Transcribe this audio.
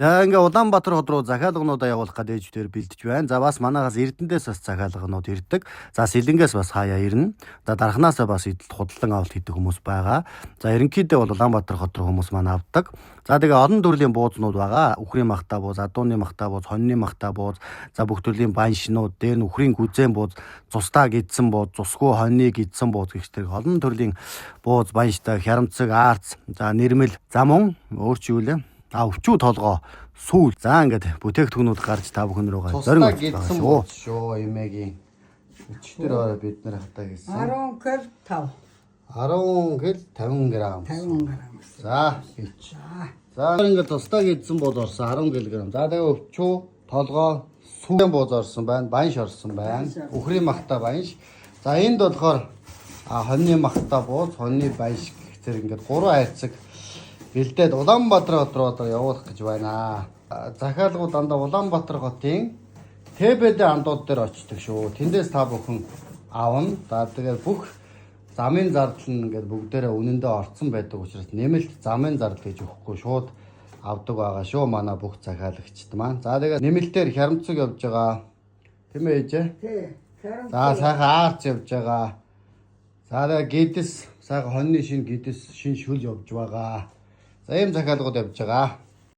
За, ингээ Улаанбаатар хот руу захиалгануудаа явуулах гэдэг ээжүүдээр бэлдэж байна. За, бас манаагаас Эрдэнэдээс бас захиалганууд ирдэг. За, Сэлэнгээс бас хаяа ирнэ. За, Дархнаасаа бас идэл худалдан авалт хийдэг хүмүүс байгаа. За, ерөнхийдөө бол Улаанбаатар хот руу хүмүүс маань авдаг. За, тэгээ олон төрлийн буузнууд байгаа. Үхрийн махтай бууз, адууны махтай бууз, хоньны махтай бууз, за, бүх төрлийн баншнууд, дээр нь үхрийн гүзэн бууз, цустаа гидсэн бууз, цусгүй хоньны гидсэн бууз гэх зэрэг олон төрлийн бууз, банштай, хярамцэг, аарц, за, нэрмэл, за, мөн өөр чи юу лээ? А, өвчүү толгоо, сүүл. За, ингээд бүтээгдэхүүнүүд гарч та бүхэн рүүгээ зориг Цустай очиж байгаа гидсэн шүү. бууз шүү эмээгийн. Өчтөр орой бид нар хатаа гэсэн. 10 кг 5. 10 кг 50 г. 50 г. За, хийч. За, ингээд тусдаа гидсэн бууз орсон 10 кг. За, тэгээ өвчүү, толгой, сүүн бууз орсон байна, банш орсон байна. Үхрийн махта банш. За, энд болохоор хоньны махта бууз, хоньны банш гэх зэрэг ингээд гурван хайрцаг бэлдээд Улаанбаатар хот руу одоо явуулах гэж байна. Захиалгууд дандаа Улаанбаатар хотын ТБД андууд дээр очдог шүү. Тэндээс та бүхэн авна. За, тэгээд бүх замын зардал нь ингээд бүгдээрээ үнэндээ орцсон байдаг учраас нэмэлт замын зардал гэж өгөхгүй шууд авдаг байгаа шүү манай бүх захиалагчид маань. За, тэгээд нэмэлтээр хярамцэг явж байгаа. Тийм ээ, ээжээ? Тий. 60. За, сайхан аарц явж байгаа. За, тэгээд гидэс, сайхан хоньны шин гидэс шин шүл явж байгаа. За, ийм захиалгууд явж байгаа.